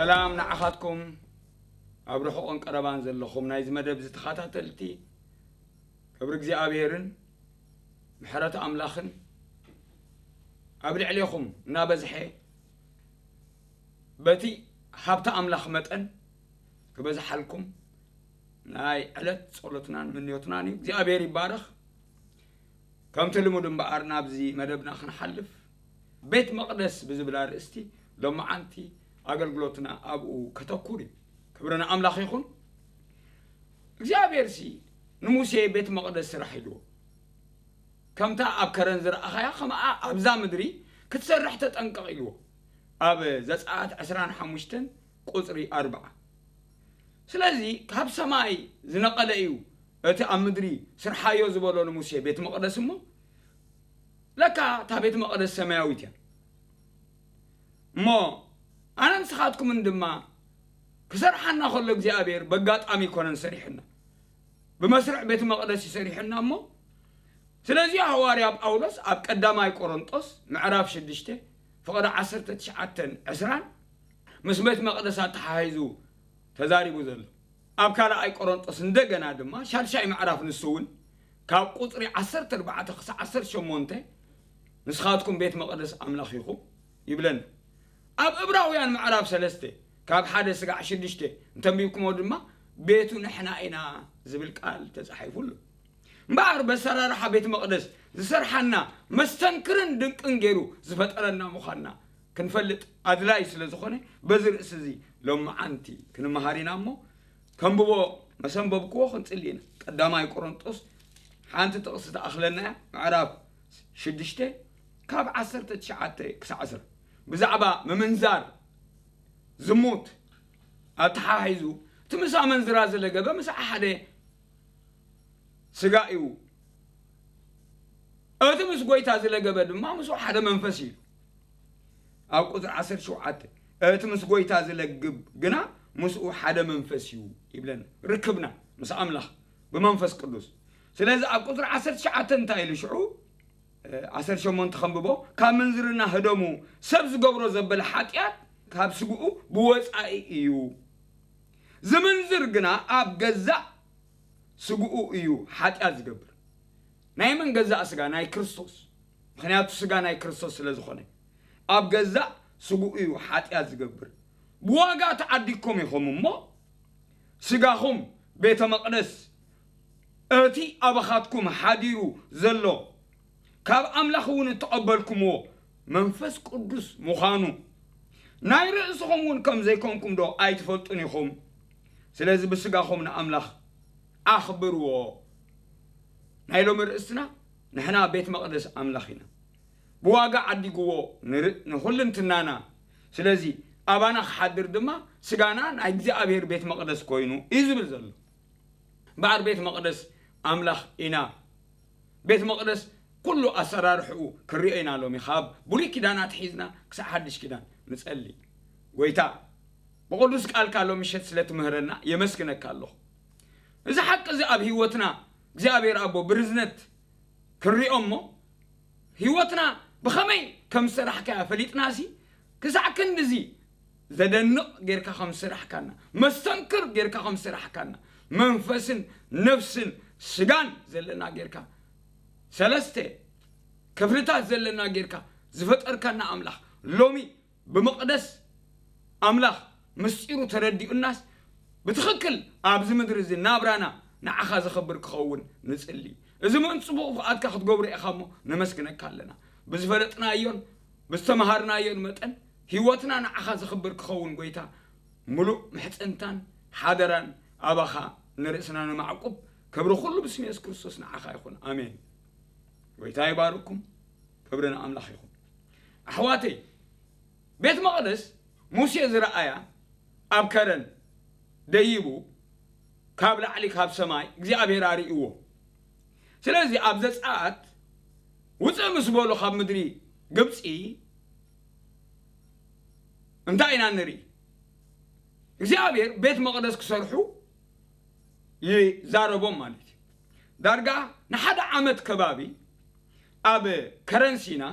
ሰላም ንዓኻትኩም ኣብ ርሑቕን ቀረባን ዘለኹም ናይዚ መደብ ዝተኸታተልቲ፣ ክብሪ እግዚኣብሔርን ምሕረት ኣምላኽን ኣብ ልዕሌኹም እናበዝሐ፣ በቲ ሃብቲ ኣምላኽ መጠን ክበዝሓልኩም ናይ ዕለት ጸሎትናን ምንዮትናን እዩ። እግዚኣብሔር ይባረኽ። ከምቲ ልሙድ እምበኣር ናብዚ መደብና ክንሓልፍ፣ ቤት መቕደስ ብዝብል ኣርእስቲ ሎማዓንቲ ኣገልግሎትና ኣብኡ ከተኩር እዩ። ክብሪ ንኣምላኽ ይኹን። እግዚኣብሔርሲ ንሙሴ ቤት መቕደስ ስራሕ ኢልዎ። ከምታ ኣብ ከረን ዝረኣኻያ ከምኣ ኣብዛ ምድሪ ክትሰርሕ ተጠንቀቕ ኢልዎ። ኣብ ዘጸኣት ዕስራን ሓሙሽተን ቁጽሪ ኣርብዓ። ስለዚ ካብ ሰማይ ዝነቐለ እዩ እቲ ኣብ ምድሪ ስርሓዮ ዝበሎ ንሙሴ ቤት መቕደስ እሞ፣ ለካ እታ ቤት መቕደስ ሰማያዊት እያ። እሞ ኣነ ንስኻትኩምን ድማ ክሰርሓና ከሎ እግዚኣብሔር በጋጣሚ ኣይኮነን ሰሪሕና፣ ብመስርዕ ቤት መቕደስ እዩ ሰሪሕና። እሞ ስለዚ ሃዋርያ ጳውሎስ ኣብ ቀዳማይ ቆሮንጦስ ምዕራፍ ሽዱሽተ ፍቕዲ ዓሰርተ ትሽዓተን ዕስራን ምስ ቤት መቕደስ ኣተሓሒዙ ተዛሪቡ ዘሎ። ኣብ ካልኣይ ቆሮንጦስ እንደገና ድማ ሻድሻይ ምዕራፍ ንሱ እውን ካብ ቁጽሪ ዓሰርተ ኣርባዕተ ክሳዕ ዓሰርተ ሸሞንተ ንስኻትኩም ቤት መቕደስ ኣምላኽ ኢኹም ይብለና። ኣብ ዕብራውያን ምዕራፍ ሰለስተ ካብ ሓደ ስጋዕ ሽዱሽተ እንተንቢብኩሞ ድማ ቤቱ ንሕና ኢና ዝብል ቃል ተጻሒፉ ኣሎ። እምበኣር በሰራርሓ ቤት መቕደስ ዝሰርሓና መስተንክርን ድንቅን ገይሩ ዝፈጠረና ምዃንና ክንፈልጥ ኣድላይ ስለ ዝኾነ በዚ ርእሲ እዚ ሎማዓንቲ ክንመሃር ኢና እሞ ከንብቦ መሰንበብክዎ ክንጽሊ ኢና። ቀዳማይ ቆሮንጦስ ሓንቲ ጥቕሲ ትኣኽለና እያ፣ ምዕራፍ ሽዱሽተ ካብ ዓሰርተ ትሽዓተ ክሳዕ ዕስራ ብዛዕባ ምምንዛር ዝሙት ኣተሓሒዙ እቲ ምስ ኣመንዝራ ዝለገበ ምስ ሓደ ስጋ እዩ። እቲ ምስ ጎይታ ዝለገበ ድማ ምስኡ ሓደ መንፈስ እዩ። ኣብ ቁጽሪ ዓሰርተ ሸውዓተ እቲ ምስ ጎይታ ዝለግብ ግና ምስኡ ሓደ መንፈስ እዩ ይብለና። ርክብና ምስ ኣምላኽ ብመንፈስ ቅዱስ። ስለዚ ኣብ ቁጽሪ ዓሰርተ ትሽዓተ እንታይ ኢሉ ሽዑ? ዓሰርተ ሸሞንተ ከንብቦ። ካብ ምንዝርና ህደሙ፣ ሰብ ዝገብሮ ዘበለ ሓጢኣት ካብ ስግኡ ብወጻኢ እዩ። ዝምንዝር ግና ኣብ ገዛእ ስግኡ እዩ ሓጢኣት ዝገብር። ናይ መን ገዛእ ስጋ? ናይ ክርስቶስ። ምኽንያቱ ስጋ ናይ ክርስቶስ ስለ ዝኾነ ኣብ ገዛእ ስግኡ እዩ ሓጢኣት ዝገብር። ብዋጋ ተዓዲግኩም ኢኹም እሞ ስጋኹም ቤተ መቕደስ እቲ ኣባኻትኩም ሓዲሩ ዘሎ ካብ ኣምላኽ እውን እተቐበልኩምዎ መንፈስ ቅዱስ ምዃኑ ናይ ርእስኹም እውን ከም ዘይኮንኩም ዶ ኣይትፈልጡን ኢኹም? ስለዚ ብስጋኹም ንኣምላኽ ኣኽብርዎ። ናይ ሎሚ ርእስትና ንሕና ቤት መቕደስ ኣምላኽ ኢና። ብዋጋ ዓዲግዎ ንር-፣ ንኹልንትናና። ስለዚ ኣባና ክሓድር ድማ ስጋና ናይ እግዚኣብሔር ቤት መቕደስ ኮይኑ እዩ ዝብል ዘሎ። እምበኣር ቤት መቕደስ ኣምላኽ ኢና። ቤት መቕደስ ኩሉ ኣሰራርሕኡ ክርኦ ኢና። ሎሚ ካብ ብሉይ ኪዳን ኣትሒዝና ክሳዕ ሓድሽ ኪዳን ንጸሊ። ጎይታ ብቕዱስ ቃልካ ሎሚ ምሸት ስለ ትምህረና የመስግነካ ኣለኹ። እዚ ሓቂ እዚ ኣብ ህይወትና እግዚኣብሔር ኣቦ ብርዝነት ክንሪኦ እሞ ህይወትና ብኸመይ ከም ዝሰራሕካያ ፈሊጥናሲ ክሳዕ ክንድዚ ዘደንቕ ጌርካ ከም ዝሰራሕካና፣ መስተንክር ጌርካ ከም ዝሰራሕካና፣ መንፈስን ነፍስን ስጋን ዘለና ጌርካ፣ ሰለስተ ክፍልታት ዘለና ጌርካ ዝፈጠርካና ኣምላኽ፣ ሎሚ ብመቕደስ ኣምላኽ ምስጢሩ ተረዲኡናስ ብትኽክል ኣብዚ ምድሪ እዚ ናብራና ንዓኻ ዘኽብር ክኸውን ንጽሊ። እዚ ምእንቲ ጽቡቕ ፍቓድካ ክትገብሮ ኢኻ እሞ ነመስግነካ ኣለና። ብዝፈለጥናዮን ብዝተምሃርናዮን መጠን ህይወትና ንዓኻ ዘኽብር ክኸውን ጎይታ ምሉእ ምሕጽንታን ሓደራን ኣባኻ ንርእስና ነማዕቁብ። ክብሪ ኩሉ ብስም የሱስ ክርስቶስ ንዓኻ ይኹን። ኣሜን። ጎይታ ይባርኩም። ክብሪ ንኣምላኽ ይኹን። ኣሕዋተይ፣ ቤት መቕደስ ሙሴ ዝረኣያ ኣብ ከረን ደይቡ ካብ ላዕሊ ካብ ሰማይ እግዚኣብሔር ኣርእይዎ። ስለዚ ኣብ ዘጸኣት ውፅእ ምስ በሉ ካብ ምድሪ ግብፂ እንታይ ኢና ንርኢ? እግዚኣብሔር ቤት መቕደስ ክሰርሑ ይዛረቦም ማለት እዩ። ዳርጋ ንሓደ ዓመት ከባቢ ኣብ ከረን ሲና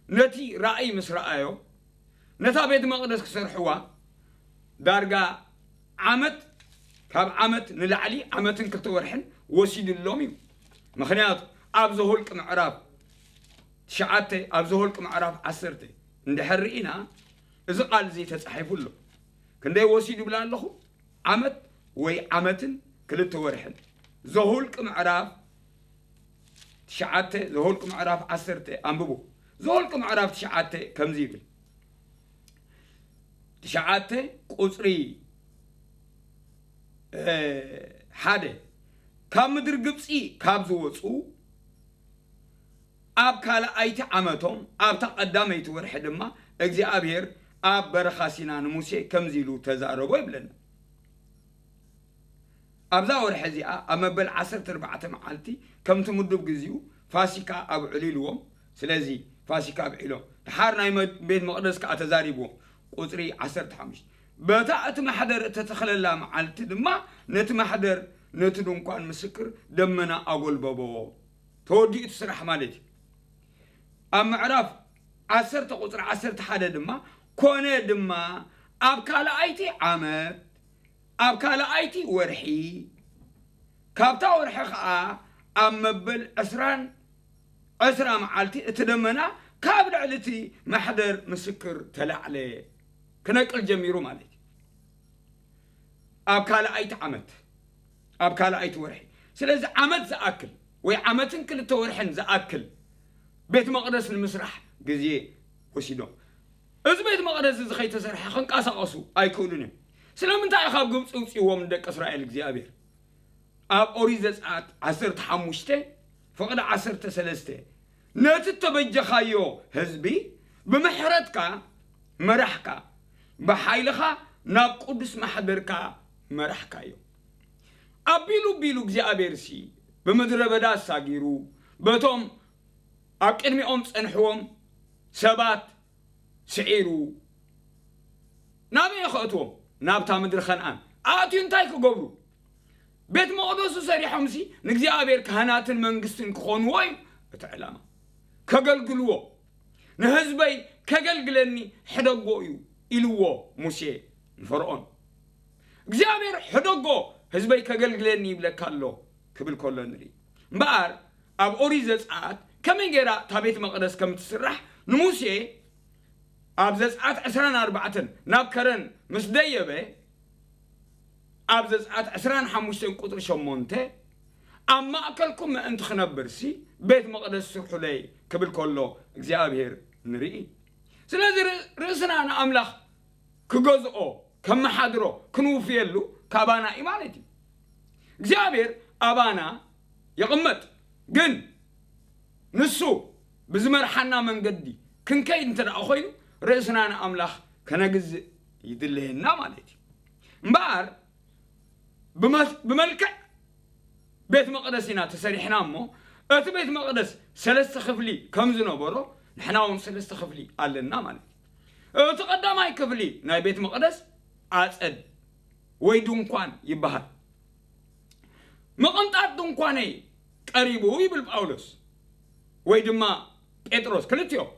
ነቲ ራእይ ምስ ረኣዮ፣ ነታ ቤት መቕደስ ክሰርሕዋ ዳርጋ ዓመት፣ ካብ ዓመት ንላዕሊ፣ ዓመትን ክልተ ወርሕን ወሲድሎም እዩ። ምኽንያቱ ኣብ ዘኍልቅ ምዕራፍ ትሽዓተ፣ ኣብ ዘኍልቅ ምዕራፍ ዓሰርተ እንድሕር ርኢና፣ እዚ ቃል እዚ ተጻሒፉ ኣሎ። ክንደይ ወሲዱ ይብል ኣለኹ? ዓመት ወይ ዓመትን ክልተ ወርሕን። ዘኍልቅ ምዕራፍ ትሽዓተ፣ ዘኍልቅ ምዕራፍ ዓሰርተ ኣንብቡ። ዘኍልቅ ምዕራፍ ትሽዓተ ከምዚ ይብል። ትሽዓተ ቁጽሪ፣ እ፣ ሓደ፣ ካብ ምድሪ ግብጺ ካብ ዝወጹ ኣብ ካልኣይቲ ዓመቶም ኣብታ ቀዳመይቲ ወርሒ ድማ እግዚኣብሔር ኣብ በረኻ ሲና ንሙሴ ከምዚ ኢሉ ተዛረቦ ይብለና። ኣብዛ ወርሒ እዚኣ ኣብ መበል ዓሰርተ ኣርባዕተ መዓልቲ ከምቲ ምዱብ ግዚኡ ፋሲካ ኣብዕሉ ኢልዎም። ስለዚ ፋሲካ ኣብዒሎም። ደሓር ናይ መ-፣ ቤት መቕደስ ከኣ ተዛሪብዎም። ቁጽሪ ዓሰርተ ሓሙሽተ። በታ እቲ ማሕደር እተተኽለላ መዓልቲ ድማ ነቲ ማሕደር ነቲ ድንኳን ምስክር ደመና ኣጎልበቦ። ተወዲኡ እቲ ስራሕ ማለት እዩ። ኣብ ምዕራፍ ዓሰርተ ቁጽሪ ዓሰርተ ሓደ ድማ፣ ኮነ ድማ ኣብ ካልኣይቲ ዓመት፣ ኣብ ካልኣይቲ ወርሒ፣ ካብታ ወርሒ ኸኣ ኣብ መበል ዕስራን ዕስራ መዓልቲ እቲ ደመና ካብ ልዕሊ እቲ ማሕደር ምስክር ተላዕለ። ክነቅል ጀሚሩ ማለት እዩ። ኣብ ካልኣይቲ ዓመት፣ ኣብ ካልኣይቲ ወርሒ። ስለዚ ዓመት ዝኣክል ወይ ዓመትን ክልተ ወርሕን ዝኣክል ቤት መቕደስ ንምስራሕ ግዜ ወሲዶም። እዚ ቤት መቕደስ እዚ ኸይተሰርሐ ክንቀሳቐሱ ኣይክእሉን እዮም። ስለምንታይ እዩ ካብ ግብፂ ውፅእዎም ንደቂ እስራኤል እግዚኣብሔር? ኣብ ኦሪት ዘጸኣት ዓሰርተ ሓሙሽተ ፍቕዲ ዓሰርተ ሰለስተ፣ ነቲ እተበጀኻዮ ህዝቢ ብምሕረትካ መራሕካ፣ ብሓይልኻ ናብ ቅዱስ ማሕደርካ መራሕካዮ። ኣቢሉ ኣቢሉ እግዚኣብሔርሲ ብምድረ በዳ ኣሳጊሩ፣ በቶም ኣብ ቅድሚኦም ጸንሕዎም ሰባት ስዒሩ፣ ናበይ ከእትዎም? ናብታ ምድሪ ከነኣን ኣእትዩ እንታይ ክገብሩ? ቤት መቕደሱ ሰሪሖምሲ ንእግዚኣብሔር ካህናትን መንግስትን ክኾንዎ እዩ እቲ ዕላማ። ከገልግልዎ፣ ንህዝበይ ከገልግለኒ ሕደጎ እዩ ኢልዎ ሙሴ ንፈርዖን። እግዚኣብሔር ሕደጎ ህዝበይ ከገልግለኒ ይብለካ ኣሎ ክብል ከሎ ንርኢ። እምበኣር ኣብ ኦሪት ዘጸኣት ከመይ ገይራ እታ ቤት መቕደስ ከም እትስራሕ ንሙሴ ኣብ ዘጸኣት ዕስራን ኣርባዕተን ናብ ከረን ምስ ደየበ፣ ኣብ ዘጸኣት ዕስራን ሓሙሽተን ቁጽሪ ሸሞንተ፣ ኣብ ማእከልኩም ምእንቲ ክነብርሲ ቤት መቕደስ ስርሑለይ ክብል ከሎ እግዚኣብሔር ንርኢ። ስለዚ ር-፣ ርእስና ንኣምላኽ ክገዝኦ፣ ከመሓድሮ፣ ክንውፍየሉ ካባና እዩ ማለት እዩ። እግዚኣብሔር ኣባና ይቕመጥ፣ ግን ንሱ ብዝመርሓና መንገዲ ክንከይድ እንተ ደኣ ኾይኑ፣ ርእስና ንኣምላኽ ከነግዝእ ይድለየና ማለት እዩ። እምበኣር ብመ-፣ ብመልክዕ ቤት መቕደስ ኢና ተሰሪሕና እሞ፣ እቲ ቤት መቕደስ ሰለስተ ክፍሊ ከም ዝነበሮ፣ ንሕና እውን ሰለስተ ክፍሊ ኣለና ማለት እዩ። እቲ ቀዳማይ ክፍሊ ናይ ቤት መቕደስ ኣጸድ ወይ ድንኳን ይበሃል። ምቕንጣጥ ድንኳነይ ቀሪቡ ይብል ጳውሎስ ወይ ድማ ጴጥሮስ፣ ክልቲኦም።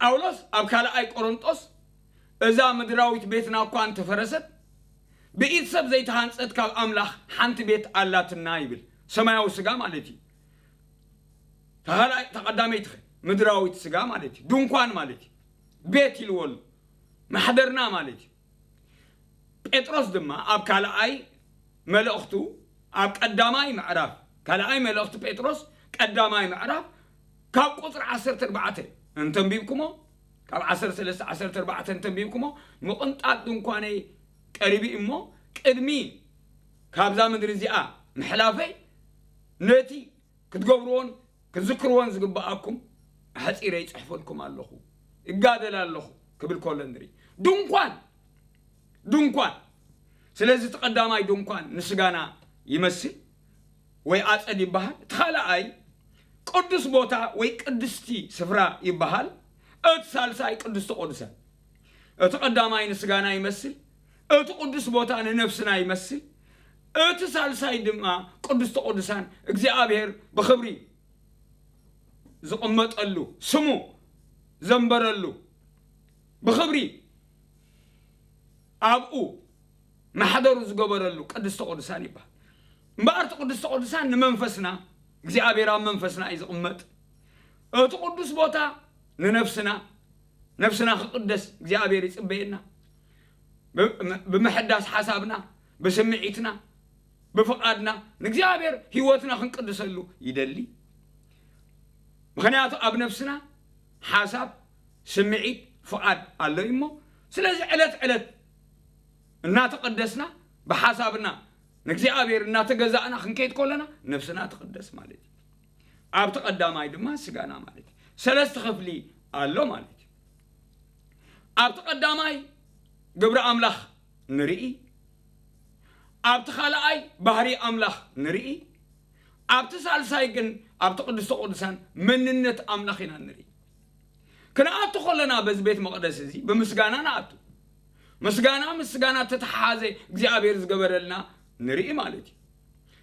ጳውሎስ ኣብ ካልኣይ ቆሮንጦስ፣ እዛ ምድራዊት ቤትና እኳ እንተፈረሰት፣ ብኢድ ሰብ ዘይተሃንጸት ካብ ኣምላኽ ሓንቲ ቤት ኣላትና ይብል። ሰማያዊ ስጋ ማለት እዩ። ተኻልኣይ-፣ ተቐዳመይቲ ኸ ምድራዊት ስጋ ማለት እዩ። ድንኳን ማለት እዩ። ቤት ኢልዎ ኣሎ። ማሕደርና ማለት እዩ። ጴጥሮስ ድማ ኣብ ካልኣይ መልእኽቱ፣ ኣብ ቀዳማይ ምዕራፍ፣ ካልኣይ መልእኽቲ ጴጥሮስ ቀዳማይ ምዕራፍ ካብ ቁጽሪ ዓሰርተ ኣርባዕተ እንተንቢብኩሞ፣ ካብ ዓሰርተ ሰለስተ ዓሰርተ ኣርባዕተ እንተንቢብኩሞ፣ ምቕንጣጥ ድንኳነይ ቀሪቡ እሞ፣ ቅድሚ ካብዛ ምድሪ እዚኣ ምሕላፈይ ነቲ ክትገብርዎን ክትዝክርዎን ዝግብኣኩም ኣሕጺረ ይጽሕፈልኩም ኣለኹ፣ እጋደል ኣለኹ ክብል ከሎ ንርኢ። ድንኳን፣ ድንኳን። ስለዚ እቲ ቀዳማይ ድንኳን ንስጋና ይመስል ወይ ኣጸድ ይበሃል። እቲ ካልኣይ ቅዱስ ቦታ ወይ ቅድስቲ ስፍራ ይበሃል። እቲ ሳልሳይ ቅድስቲ ቅዱሳን። እቲ ቀዳማይ ንስጋና ይመስል፣ እቲ ቅዱስ ቦታ ንነፍስና ይመስል፣ እቲ ሳልሳይ ድማ ቅድስቲ ቅዱሳን እግዚኣብሔር ብኽብሪ ዝቕመጠሉ፣ ስሙ ዘንበረሉ፣ ብኽብሪ ኣብኡ ማሕደሩ ዝገበረሉ ቅድስተ ቅዱሳን ይበሃል። እምበኣር እቲ ቅድስተ ቅዱሳን ንመንፈስና፣ እግዚኣብሔር ኣብ መንፈስና እዩ ዝቕመጥ። እቲ ቅዱስ ቦታ ንነፍስና፣ ነፍስና ክቕደስ እግዚኣብሔር ይጽበየና። ብ-፣ ብምሕዳስ ሓሳብና፣ ብስምዒትና፣ ብፍቓድና ንእግዚኣብሔር ህይወትና ክንቅድሰሉ ይደሊ። ምኽንያቱ ኣብ ነፍስና ሓሳብ፣ ስምዒት፣ ፍቓድ ኣሎ እዩ እሞ፣ ስለዚ ዕለት ዕለት እናተቐደስና ብሓሳብና ንእግዚኣብሔር እናተገዛእና ክንከይድ ከለና ነፍስና ትቕደስ ማለት እዩ። ኣብቲ ቀዳማይ ድማ ስጋና ማለት እዩ። ሰለስተ ክፍሊ ኣሎ ማለት እዩ። ኣብቲ ቀዳማይ ግብሪ ኣምላኽ ንርኢ፣ ኣብቲ ካልኣይ ባህሪ ኣምላኽ ንርኢ፣ ኣብቲ ሳልሳይ ግን ኣብቲ ቅድስተ ቅዱሳን መንነት ኣምላኽ ኢና ንርኢ። ክንኣቱ ከለና በዚ ቤት መቕደስ እዚ ብምስጋና ንኣቱ። ምስጋና ምስጋና ተተሓሓዘ እግዚኣብሔር ዝገበረልና ንርኢ ማለት እዩ።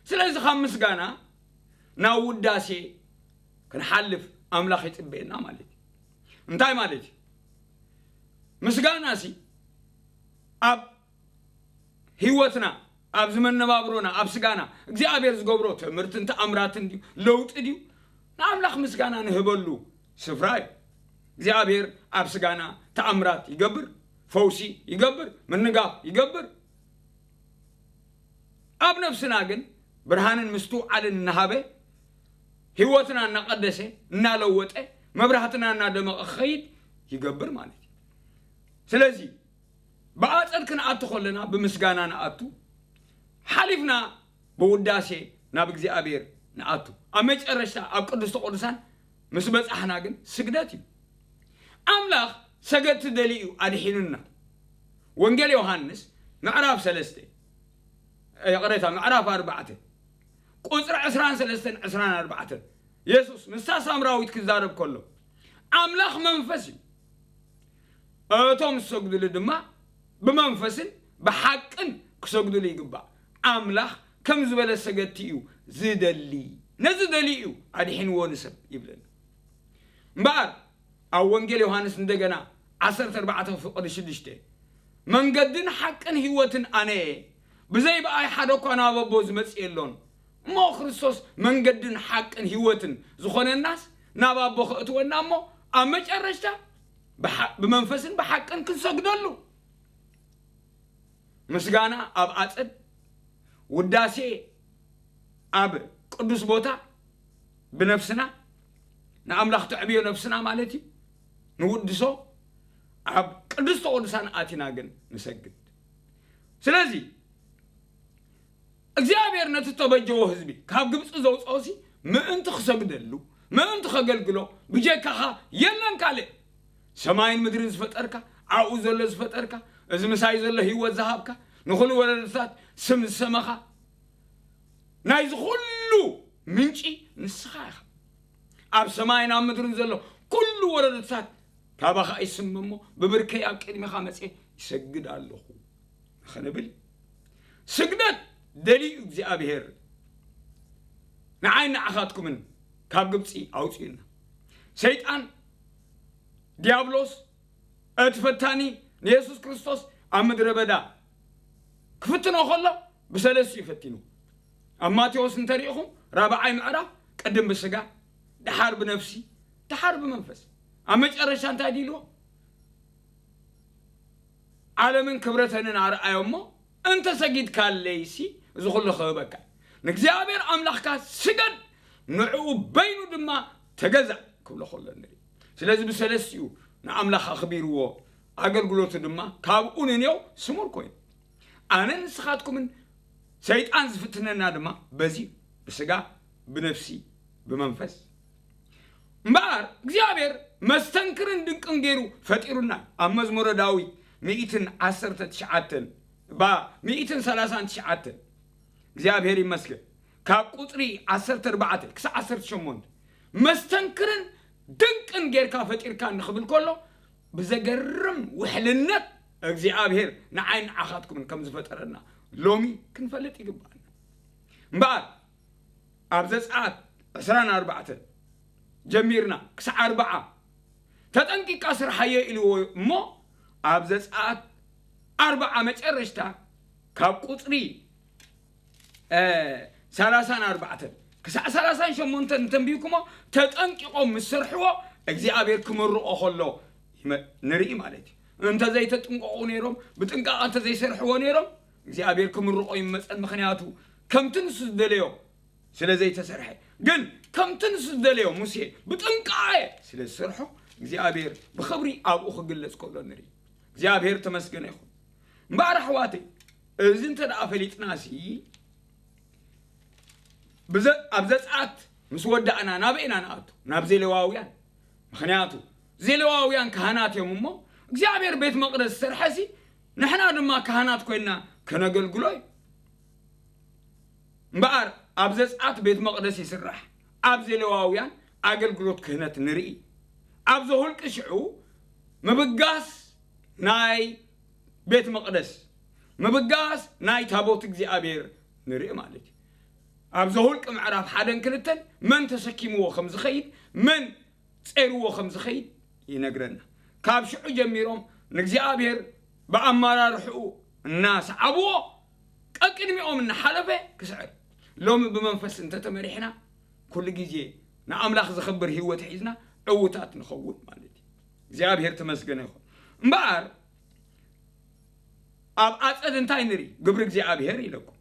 ስለዚ ካብ ምስጋና ናብ ውዳሴ ክንሓልፍ ኣምላኽ ይጽበየና ማለት እዩ። እንታይ ማለት እዩ? ምስጋና ሲ ኣብ ህይወትና፣ ኣብዚ መነባብሮና፣ ኣብ ስጋና እግዚኣብሔር ዝገብሮ ትእምርትን ተኣምራትን ድዩ? ለውጢ ድዩ? ንኣምላኽ ምስጋና ንህበሉ ስፍራ እዩ። እግዚኣብሔር ኣብ ስጋና ተኣምራት ይገብር፣ ፈውሲ ይገብር፣ ምንጋፍ ይገብር። ኣብ ነፍስና ግን ብርሃንን ምስትውዓልን እናሃበ፣ ህይወትና እናቐደሰ፣ እናለወጠ፣ መብራህትና እናደመቐ ክኸይድ ይገብር ማለት እዩ። ስለዚ ብኣጸድ ክንኣቱ ከለና ብምስጋና ንኣቱ፣ ሓሊፍና ብውዳሴ ናብ እግዚኣብሔር ንኣቱ። ኣብ መጨረሽታ ኣብ ቅድስተ ቅዱሳን ምስ በጻሕና ግን ስግደት እዩ። ኣምላኽ ሰገድቲ ደልዩ እዩ ኣድሒኑና። ወንጌል ዮሃንስ ምዕራፍ ሰለስተ፣ ይቕሬታ፣ ምዕራፍ ኣርባዕተ ቁጽሪ ዕስራን ሰለስተን ዕስራን ኣርባዕተን፣ የሱስ ምስታ ሳምራዊት ክዛረብ ከሎ፣ ኣምላኽ መንፈስ እዩ፣ እቶም ዝሰግዱሉ ድማ ብመንፈስን ብሓቅን ክሰግዱሉ ይግባእ። ኣምላኽ ከም ዝበለ ሰገድቲ እዩ ዝደሊ። ነዚ ደልዩ እዩ ኣድሒንዎ ንሰብ ይብለና። እምበኣር ኣብ ወንጌል ዮሃንስ እንደገና ዓሰርተ ኣርባዕተ ፍቕዲ ሽዱሽተ፣ "መንገድን ሓቅን ህይወትን ኣነ እየ፣ ብዘይ ብኣይ ሓደ እኳ ናብ ኣቦ ዝመጽእ የሎን። እሞ ክርስቶስ መንገድን ሓቅን ህይወትን ዝኾነናስ ናብ ኣቦ ከእትወና እሞ ኣብ መጨረሽታ ብሓ-፣ ብመንፈስን ብሓቅን ክንሰግደሉ." ምስጋና ኣብ ኣጸድ፣ ውዳሴ ኣብ ቅዱስ ቦታ ብነፍስና፣ ንኣምላኽ ተዕብዮ ነፍስና ማለት እዩ። ንውድሶ ኣብ ቅድስተ ቅዱሳን ኣቲና ግን ንሰግድ። ስለዚ እግዚኣብሔር ነቲ እተበጀዎ ህዝቢ ካብ ግብጺ ዘውፅኦሲ ምእንቲ ክሰግደሉ፣ ምእንቲ ከገልግሎ፣ ብጀካኻ የለን ካልእ። ሰማይን ምድርን ዝፈጠርካ፣ ኣብኡ ዘሎ ዝፈጠርካ፣ እዚ ምሳይ ዘሎ ህይወት ዝሃብካ፣ ንኹሉ ወለዶታት ስም ዝሰመኻ፣ ናይዚ ኩሉ ምንጪ ንስኻ ኢኻ። ኣብ ሰማይን ኣብ ምድርን ዘሎ ኩሉ ወለዶታት ካባኻ ይስም እሞ፣ ብብርከይ ኣብ ቅድሚኻ መጽየ ይሰግድ ኣለኹ ንኽንብል፣ ስግደት ደልዩ እግዚኣብሔር ንዓይን ንዓኻትኩምን ካብ ግብጺ ኣውጺኡና። ሰይጣን ዲያብሎስ እቲ ፈታኒ ንየሱስ ክርስቶስ ኣብ ምድረ በዳ ክፍትኖ ከሎ ብሰለስቲኡ ፈቲኑ። ኣብ ማቴዎስ እንተሪኢኹም ራብዓይ ምዕራፍ ቅድም ብስጋ፣ ደሓር ብነፍሲ፣ ደሓር ብመንፈስ። ኣብ መጨረሻ እንታይ ድልዎ? ዓለምን ክብረተንን ኣርኣዮ እሞ፣ እንተ ሰጊድካለይሲ እዚ ኩሉ ክህበካ። ንእግዚኣብሔር ኣምላኽካ ስገድ፣ ንዕኡ በይኑ ድማ ተገዛእ ክብሎ ከሎ ንርኢ። ስለዚ ብሰለስቲኡ ንኣምላኽ ኣኽቢርዎ፣ ኣገልግሎቱ ድማ ካብኡ ንንየው ስሙር ኮይኑ። ኣነን ንስኻትኩምን ሰይጣን ዝፍትነና ድማ በዚ እዩ፣ ብስጋ፣ ብነፍሲ፣ ብመንፈስ። እምበኣር እግዚኣብሔር መስተንክርን ድንቅን ገይሩ ፈጢሩና። ኣብ መዝሙረ ዳዊት ሚእትን ዓሰርተ ትሽዓተን፣ ባ፣ ሚእትን ሰላሳን ትሽዓተን፣ እግዚኣብሔር ይመስገን፣ ካብ ቁጽሪ ዓሰርተ ኣርባዕተ ክሳዕ ዓሰርተ ሸሞንተ፣ መስተንክርን ድንቅን ጌርካ ፈጢርካ ንኽብል ከሎ፣ ብዘገርም ውሕልነት እግዚኣብሔር ንዓይን ንዓኻትኩምን ከም ዝፈጠረና ሎሚ ክንፈልጥ ይግባኣና። እምበኣር ኣብ ዘጸኣት ዕስራን ኣርባዕተን ጀሚርና ክሳዕ ኣርብዓ፣ "ተጠንቂቃ ስርሓዮ" ኢልዎ እሞ፣ ኣብ ዘጸኣት ኣርብዓ መጨረሽታ ካብ ቁፅሪ እ፣ ሰላሳን ኣርባዕተን ክሳዕ ሰላሳን ሸሞንተን እንተንቢብኩሞ፣ ተጠንቂቖም ምስ ሰርሕዎ እግዚኣብሔር ክምርቖ ከሎ ይመ-፣ ንርኢ ማለት እዩ። እንተዘይተጥንቀቑ ነይሮም፣ ብጥንቃቐ እንተዘይሰርሕዎ ነይሮም እግዚኣብሔር ክምርቖ ይመፀን። ምኽንያቱ ከምቲ ንሱ ዝደለዮ ስለ ዘይተሰርሐ። ግን ከምቲ ንሱ ዝደለዮ ሙሴ ብጥንቃቐ ስለ ዝሰርሖ እግዚኣብሔር ብኽብሪ ኣብኡ ክግለጽ ከሎ ንርኢ። እግዚኣብሔር ተመስገነ ይኹን። እምበኣር ኣሕዋተይ፣ እዚ እንተ ደኣ ፈሊጥናሲ፣ ብዘ-፣ ኣብ ዘጸኣት ምስ ወዳእና ናበይ ኢና ንኣቱ? ናብ ዜሌዋውያን። ምኽንያቱ ዜሌዋውያን ካህናት እዮም እሞ፣ እግዚኣብሔር ቤት መቕደስ ዝሰርሐሲ ንሕና ድማ ካህናት ኮይንና ከነገልግሎ እዩ። እምበኣር ኣብ ዘጸኣት ቤት መቕደስ ይስራሕ፣ ኣብ ዜሌዋውያን ኣገልግሎት ክህነት ንርኢ። ኣብ ዘሁልቂ ሽዑ ምብጋስ ናይ ቤት መቕደስ፣ ምብጋስ ናይ ታቦት እግዚኣብሔር ንርኢ ማለት እዩ። ኣብ ዘሁልቂ ምዕራፍ ሓደን ክልተን መን ተሰኪምዎ ከም ዝኸይድ፣ መን ጸይርዎ ከም ዝኸይድ ይነግረና። ካብ ሽዑ ጀሚሮም ንእግዚኣብሔር ብኣመራርሕኡ እናሰዓብዎ ቀቅድሚኦም እናሓለፈ ክስዕር። ሎሚ ብመንፈስ እንተተመሪሕና ኩሉ ግዜ ንኣምላኽ ዘኽብር ህይወት ሒዝና ዕዉታት ንኸውን ማለት እዩ። እግዚኣብሔር ተመስገነ ይኹን። እምበኣር ኣብ ኣጸድ እንታይ ንርኢ? ግብሪ እግዚኣብሔር ኢለኩም።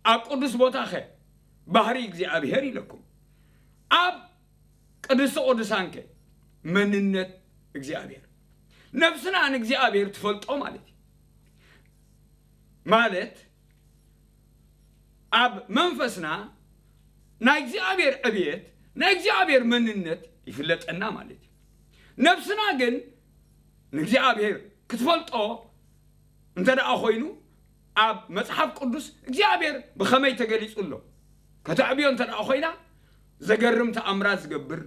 ኣብ ቅዱስ ቦታኸ ባህሪ እግዚኣብሔር ኢለኩም። ኣብ ቅድስተ ቅዱሳንከ መንነት እግዚኣብሔር። ነፍስና ንእግዚኣብሔር ትፈልጦ ማለት እዩ። ማለት ኣብ መንፈስና ናይ እግዚኣብሔር ዕብየት፣ ናይ እግዚኣብሔር መንነት ይፍለጠና ማለት እዩ። ነፍስና ግን ንእግዚኣብሔር ክትፈልጦ እንተ ደኣ ኮይኑ፣ ኣብ መጽሓፍ ቅዱስ እግዚኣብሔር ብኸመይ ተገሊጹ ኣሎ? ከተዕብዮ እንተ ደኣ ኮይና፣ ዘገርም ተኣምራት ዝገብር፣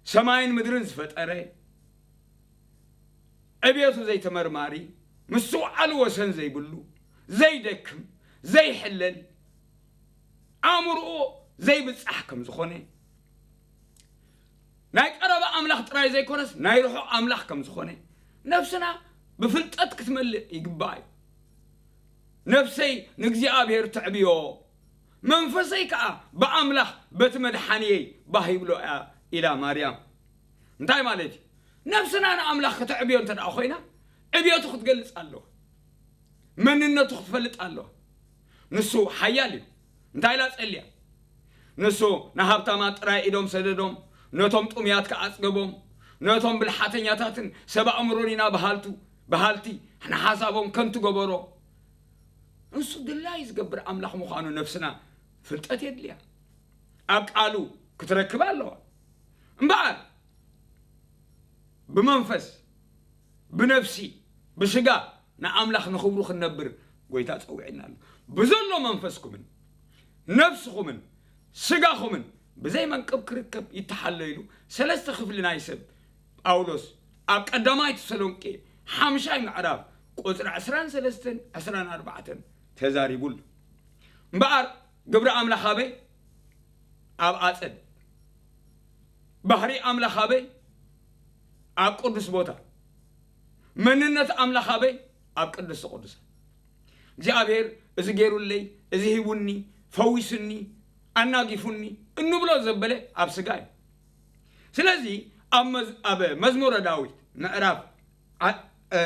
ሰማይን ምድርን ዝፈጠረ፣ ዕብየቱ ዘይተመርማሪ፣ ምስትውዓሉ ወሰን ዘይብሉ፣ ዘይደክም፣ ዘይሕለል፣ ኣእምርኡ ዘይብጻሕ ከም ዝኾነ፣ ናይ ቀረባ ኣምላኽ ጥራይ ዘይኮነስ ናይ ርሑቕ ኣምላኽ ከም ዝኾነ ነፍስና ብፍልጠት ክትመልእ ይግባእ እዩ። ነፍሰይ ንእግዚኣብሔር ተዕብዮ፣ መንፈሰይ ከኣ ብኣምላኽ በቲ መድሓንየይ ባህ ይብሎ እያ ኢላ ማርያም። እንታይ ማለት እዩ? ነፍስና ንኣምላኽ ከተዕብዮ እንተ ደኣ ኮይና፣ ዕብየቱ ክትገልጽ ኣለዋ። መንነቱ ክትፈልጥ ኣለዋ። ንሱ ሓያል እዩ። እንታይ ኢላ ጸልያ? ንሱ ንሃብታማት ጥራይ ኢዶም ሰደዶም፣ ነቶም ጥሙያት ከኣ ኣጽገቦም፣ ነቶም ብልሓተኛታትን ሰብ ኣእምሮን ኢና በሃልቱ፣ በሃልቲ ንሓሳቦም ከንቱ ገበሮ። ንሱ ድላይ ዝገብር ኣምላኽ ምዃኑ ነፍስና ፍልጠት የድልያ። ኣብ ቃሉ ክትረክብ ኣለዋ። እምበኣር ብመንፈስ፣ ብነፍሲ፣ ብስጋ ንኣምላኽ ንኽብሩ ክንነብር ጎይታ ጸዊዕና ኣሎ። ብዘሎ መንፈስኩምን ነፍስኹምን ስጋኹምን ብዘይ መንቅብ ክርከብ ይተሓሎ ኢሉ ሰለስተ ክፍሊ ናይ ሰብ ጳውሎስ ኣብ ቀዳማይ ተሰሎንቄ ሓምሻይ ምዕራፍ ቁጽሪ ዕስራን ሰለስተን ዕስራን ኣርባዕተን ተዛሪቡ ኣሎ። እምበኣር ግብሪ ኣምላኽ ኣበይ? ኣብ ኣጸድ። ባህሪ ኣምላኽ ኣበይ? ኣብ ቅዱስ ቦታ። መንነት ኣምላኽ ኣበይ? ኣብ ቅድስተ ቅዱሳን። እግዚኣብሔር እዚ ገይሩለይ፣ እዚ ሂቡኒ፣ ፈዊሱኒ፣ ኣናጊፉኒ እንብሎ ዘበለ ኣብ ስጋ እዩ። ስለዚ ኣብ መዝ-፣ ኣብ መዝሙረ ዳዊት ምዕራፍ ዓ-፣ እ፣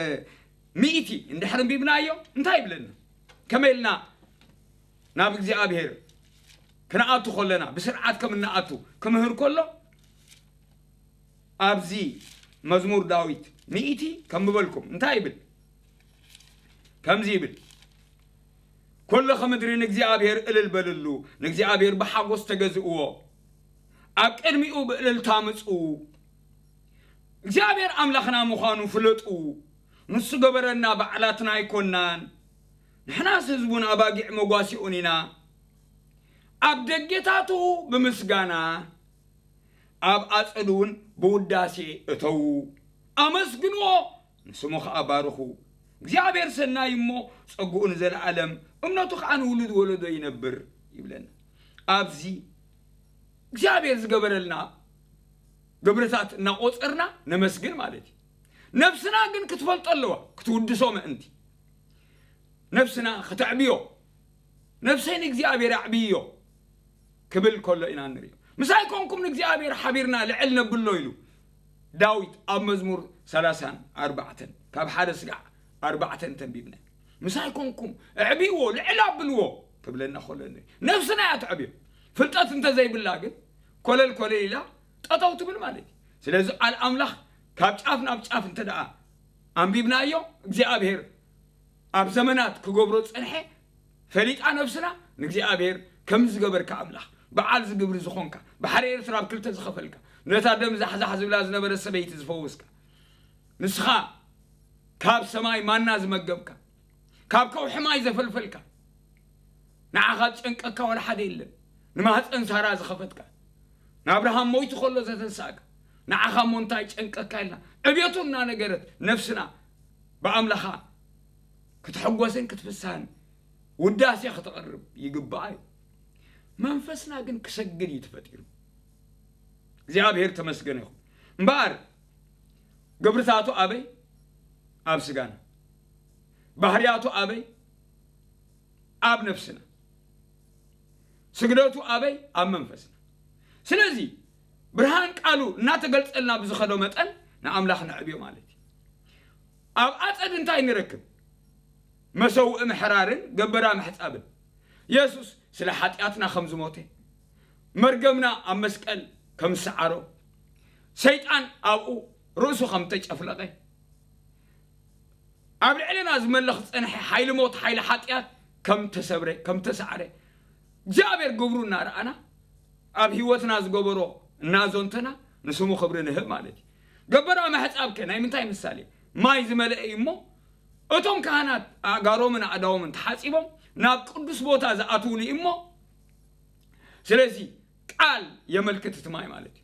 ሚእቲ እንድሕር ኣንቢብናዮ እንታይ ይብለና? ከመይ ኢልና ናብ እግዚኣብሔር ክንኣቱ ከለና ብስርዓት ከም እንኣቱ ክምህር ከሎ ኣብዚ መዝሙር ዳዊት ሚእቲ ከም በልኩም እንታይ ይብል? ከምዚ ይብል፣ "ኩልኺ ምድሪ ንእግዚኣብሔር እልል በልሉ፣ ንእግዚኣብሔር ብሓጎስ ተገዝእዎ፣ ኣብ ቅድሚኡ ብእልልታ ምጽኡ። እግዚኣብሔር ኣምላኽና ምዃኑ ፍለጡ፣ ንሱ ገበረና፣ ባዕላትና ኣይኮናን። ንሕናስ ህዝቡን ኣባጊዕ መጓሲኡን ኢና። ኣብ ደጌታቱ ብምስጋና፣ ኣብ ኣጸዱ እውን ብውዳሴ እተዉ። ኣመስግንዎ፣ ንስሙ ኸኣ ባርኹ። እግዚኣብሔር ሰናይ እሞ፣ ጸግኡ ንዘለኣለም፣ እምነቱ ኸኣ ንውሉድ ወለዶ ይነብር" ይብለና። ኣብዚ እግዚኣብሔር ዝገበረልና ግብርታት እናቖጸርና ነመስግን ማለት እዩ። ነፍስና ግን ክትፈልጦ ኣለዋ፣ ክትውድሶ ምእንቲ። ነፍስና ከተዕብዮ፣ ነፍሰይ ንእግዚኣብሔር ኣዕብዮ ክብል ከሎ ኢና ንርእዮ። ምሳይ ኮንኩም ንእግዚኣብሔር ሓቢርና ልዕል ነብሎ ኢሉ ዳዊት ኣብ መዝሙር ሰላሳን ኣርባዕተን ካብ ሓደ ስጋዕ ኣርባዕተን ተንቢብና። ምሳይ ኮንኩም ኣዕብይዎ፣ ልዕል ኣብልዎ ክብለና ከሎ ንርኢ። ነፍስና እያ ተዕብዮ። ፍልጠት እንተዘይብላ ግን ኮለል ኮለል ኢላ ጠጠው ትብል ማለት እዩ። ስለዚ ቃል ኣምላኽ ካብ ጫፍ ናብ ጫፍ እንተ ደኣ ኣንቢብናዮ እግዚኣብሔር ኣብ ዘመናት ክገብሮ ዝጸንሐ ፈሊጣ ነፍስና ንእግዚኣብሔር ከም ዝገበርካ ኣምላኽ በዓል ዝግብሪ ዝኾንካ ባሕሪ ኤርትራ ኣብ ክልተ ዝኸፈልካ ነታ ደም ዛሕዛሕ ዝብላ ዝነበረ ሰበይቲ ዝፈወስካ ንስኻ ካብ ሰማይ ማና ዝመገብካ ካብ ከውሒ ማይ ዘፈልፈልካ ንዓኻ ዝጨንቀካ ዋላ ሓደ የለን። ንማህፀን ሳራ ዝኸፈትካ ንኣብርሃም ሞይቱ ከሎ ዘተንሳእካ ንዓኻ እሞ እንታይ ጨንቀካ ኢልና ዕብየቱ እናነገረት ነፍስና ብኣምላኻ ክትሕጎስን ክትፍሳህን ውዳሴ ክተቕርብ ይግባኣ እዩ። መንፈስና ግን ክሰግድ እዩ ተፈጢሩ። እግዚኣብሔር ተመስገነ ይኹን። እምበኣር ግብርታቱ ኣበይ? ኣብ ስጋና። ባህርያቱ ኣበይ? ኣብ ነፍስና። ስግደቱ ኣበይ? ኣብ መንፈስና። ስለዚ ብርሃን ቃሉ እናተገልጸልና ብዝኸዶ መጠን ንኣምላኽ ነዕብዮ ማለት እዩ። ኣብ ኣጸድ እንታይ ንረክብ? መሰውኢ ምሕራርን ገበራ ምሕጻብን። የሱስ ስለ ሓጢኣትና ከም ዝሞተ፣ መርገምና ኣብ መስቀል ከም ዝሰዓሮ፣ ሰይጣን ኣብኡ ርእሱ ከም ተጨፍለቐ፣ ኣብ ልዕልና ዝመልኽ ዝጸንሐ ሓይሊ ሞት፣ ሓይሊ ሓጢኣት ከም ተሰብረ፣ ከም ተሳዕረ፣ እግዚኣብሔር ግብሩ እናረኣና፣ ኣብ ህይወትና ዝገበሮ እናዞንተና፣ ንስሙ ክብሪ ንህብ ማለት እዩ። ገበራ ምሕጻብከ ናይ ምንታይ ምሳሌ? ማይ ዝመልአ እዩ እሞ፣ እቶም ካህናት ኣእጋሮምን ኣእዳዎምን ተሓጺቦም ናብ ቅዱስ ቦታ ዝኣትውሉ እዩ እሞ፣ ስለዚ ቃል የመልክት እቲ ማይ ማለት እዩ።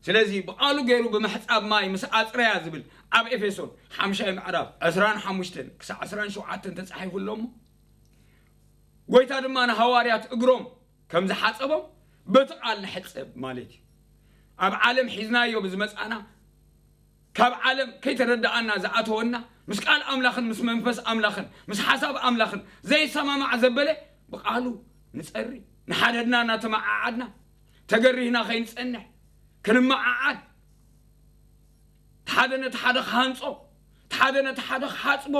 ስለዚ ብቃሉ ገይሩ ብምሕጻብ ማይ ምስ ኣጽረያ ዝብል ኣብ ኤፌሶን ሓምሻይ ምዕራፍ ዕስራን ሓሙሽተን ክሳዕ ዕስራን ሸውዓተን ተጻሒፉ ኣሎ እሞ፣ ጎይታ ድማ ንሃዋርያት እግሮም ከም ዝሓጸቦም በቲ ቃል ንሕጸብ ማለት እዩ። ኣብ ዓለም ሒዝናዮ ብዝመጻና ካብ ዓለም ከይተረዳኣና ዝኣተወና ምስ ቃል ኣምላኽን ምስ መንፈስ ኣምላኽን ምስ ሓሳብ ኣምላኽን ዘይሰማማዕ ዘበለ ብቃሉ ንጸሪ ንሓደድና እናተመዓዓድና ተገሪህና ከይንጸንሕ ክንመዓዓድ ሓደ ነቲ ሓደ ክሃንጾ ሓደ ነቲ ሓደ ክሓጽቦ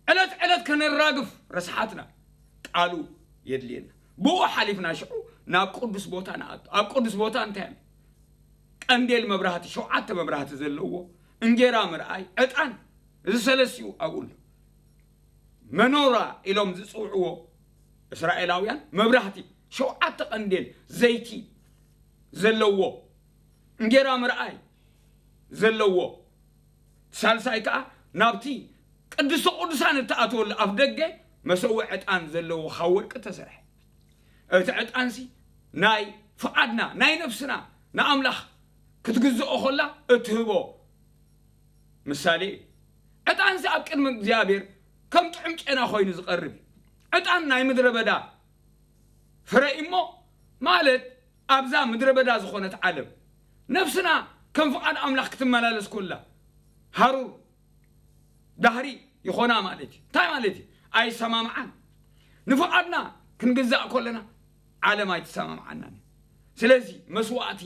ዕለት ዕለት ከነራግፍ ረስሓትና ቃሉ የድልየና። ብኡ ሓሊፍና ሽዑ ናብ ቅዱስ ቦታ ንኣቱ። ኣብ ቅዱስ ቦታ እንታይ ኣሎ? ቀንዴል መብራህቲ፣ ሸውዓተ መብራህቲ ዘለዎ እንጌራ ምርኣይ፣ ዕጣን፣ እዚ ሰለስቲኡ ኣብኡ ኣሎ። መኖራ ኢሎም ዝጽውዕዎ እስራኤላውያን መብራህቲ፣ ሸውዓተ ቀንዴል ዘይቲ ዘለዎ እንጌራ ምርኣይ ዘለዎ፣ ሳልሳይ ከኣ ናብቲ ቅድስተ ቅዱሳን እትኣትወሉ ኣፍ ደገ መሰውኢ ዕጣን ዘለዎ ካብ ወርቂ ተሰርሐ። እቲ ዕጣንሲ ናይ ፍቓድና ናይ ነፍስና ንኣምላኽ ክትግዝኦ ከላ እትህቦ ምሳሌ እዩ። ዕጣንሲ ኣብ ቅድሚ እግዚኣብሔር ከም ጥዑም ጨና ኮይኑ ዝቐርብ እዩ። ዕጣን ናይ ምድረ በዳ ፍረ እዩ እሞ ማለት ኣብዛ ምድረ በዳ ዝኾነት ዓለም ነፍስና ከም ፍቓድ ኣምላኽ ክትመላለስ ኮላ ሃሩር ዳህሪ ይኾና ማለት እዩ። እንታይ ማለት እዩ? ኣይሰማምዓን። ንፍቓድና ክንግዛእ ከለና ዓለም ኣይትሰማምዓናን እዩ። ስለዚ መስዋእቲ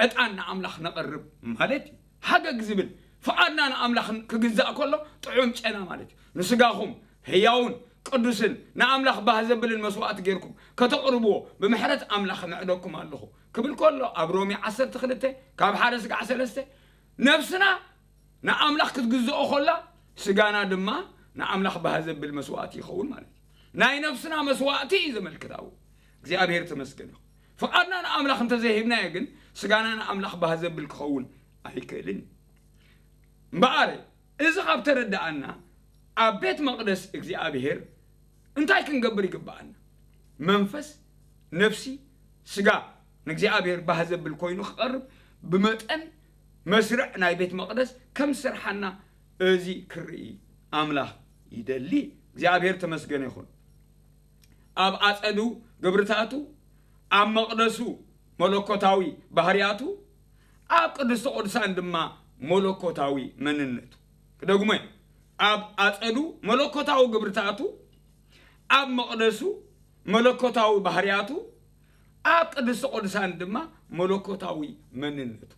ዕጣን ንኣምላኽ ነቕርብ ማለት እዩ። ሃገግ ዝብል ፍቓድና ንኣምላኽ ክግዛእ ከሎ ጥዑም ጨና ማለት እዩ። ንስጋኹም ህያውን ቅዱስን ንኣምላኽ ባህ ዘብልን መስዋእቲ ጌርኩም ከተቕርብዎ ብምሕረት ኣምላኽ ምዕደኩም ኣለኹ ክብል ከሎ ኣብ ሮሜ ዓሰርተ ክልተ ካብ ሓደ ስጋዕ ሰለስተ ነፍስና ንኣምላኽ ክትግዝኦ ከላ ስጋና ድማ ንኣምላኽ ባህ ዘብል መስዋእቲ ይኸውን ማለት እዩ። ናይ ነፍስና መስዋእቲ እዩ ዘመልክት ኣብኡ። እግዚኣብሔር ተመስገን ይኹን። ፍቓድና ንኣምላኽ እንተዘይሂብናዮ ግን ስጋና ንኣምላኽ ባህ ዘብል ክኸውን ኣይክእልን እዩ። እምበኣር እዚ ካብ ተረዳኣና ኣብ ቤት መቕደስ እግዚኣብሔር እንታይ ክንገብር ይግብኣና? መንፈስ፣ ነፍሲ፣ ስጋ ንእግዚኣብሔር ባህ ዘብል ኮይኑ ክቐርብ ብመጠን መስርዕ ናይ ቤት መቕደስ ከም ዝሰርሓና እዚ ክርኢ ኣምላኽ ይደሊ። እግዚኣብሔር ተመስገነ ይኹን። ኣብ ኣጸዱ ግብርታቱ፣ ኣብ መቕደሱ መለኮታዊ ባህርያቱ፣ ኣብ ቅድስተ ቅዱሳን ድማ መለኮታዊ መንነቱ። ክደግሞ እየ። ኣብ ኣጸዱ መለኮታዊ ግብርታቱ፣ ኣብ መቕደሱ መለኮታዊ ባህርያቱ፣ ኣብ ቅድስተ ቅዱሳን ድማ መለኮታዊ መንነቱ።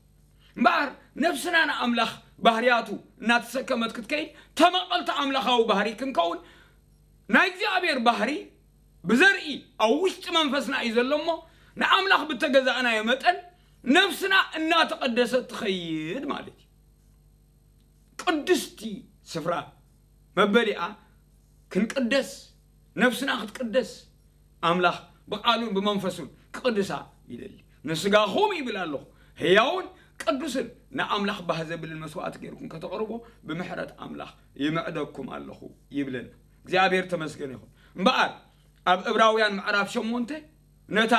እምበኣር ነፍስና ንኣምላኽ ባህርያቱ እናተሰከመት ክትከይድ፣ ተመቐልቲ ኣምላኻዊ ባህሪ ክንከውን፣ ናይ እግዚኣብሔር ባህሪ ብዘርኢ ኣብ ውሽጢ መንፈስና እዩ ዘሎ እሞ፣ ንኣምላኽ ብተገዛእናዮ መጠን ነፍስና እናተቐደሰት ትኸይድ ማለት እዩ። ቅድስቲ ስፍራ መበሊኣ ክንቅደስ፣ ነፍስና ክትቅደስ ኣምላኽ ብቓሉን ብመንፈሱን ክቕድሳ ይደሊ። ንስጋኹም ይብል ኣለኹ፣ ህያውን ቅዱስን ንኣምላኽ ባህ ዘብልን መስዋዕቲ ጌርኩም ከተቕርቦ ብምሕረት ኣምላኽ ይምዕደኩም ኣለኹ ይብለና። እግዚኣብሔር ተመስገን ይኹን። እምበኣር ኣብ ዕብራውያን ምዕራፍ ሸሞንተ ነታ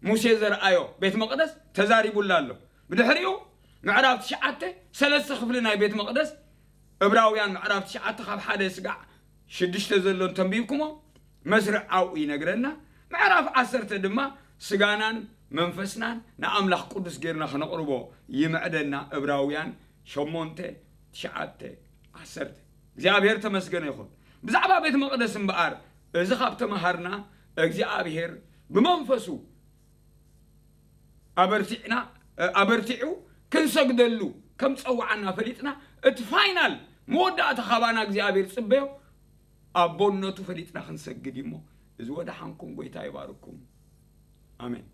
ሙሴ ዘርኣዮ ቤት መቕደስ ተዛሪቡላ ኣሎ። ብድሕሪኡ ምዕራፍ ትሽዓተ ሰለስተ ክፍሊ ናይ ቤት መቕደስ፣ ዕብራውያን ምዕራፍ ትሽዓተ ካብ ሓደ ስጋዕ ሽዱሽተ ዘሎን ተንቢብኩሞ መስርዕ ኣብኡ ይነግረና። ምዕራፍ ዓሰርተ ድማ ስጋናን መንፈስናን ንኣምላኽ ቅዱስ ጌርና ክነቕርቦ ይምዕደና። ዕብራውያን ሸሞንተ ትሽዓተ ዓሰርተ። እግዚኣብሔር ተመስገነ ይኹን። ብዛዕባ ቤት መቕደስ እምበኣር እዚ ካብ ተመሃርና እግዚኣብሔር ብመንፈሱ ኣበርቲዕና ኣበርቲዑ ክንሰግደሉ ከም ጸዋዓና ፈሊጥና፣ እቲ ፋይናል መወዳእታ ካባና እግዚኣብሔር ጽበዮ ኣቦነቱ ፈሊጥና ክንሰግድ እዩ። እሞ እዚ ወደሓንኩም፣ ጎይታ ይባርኩም። ኣሜን።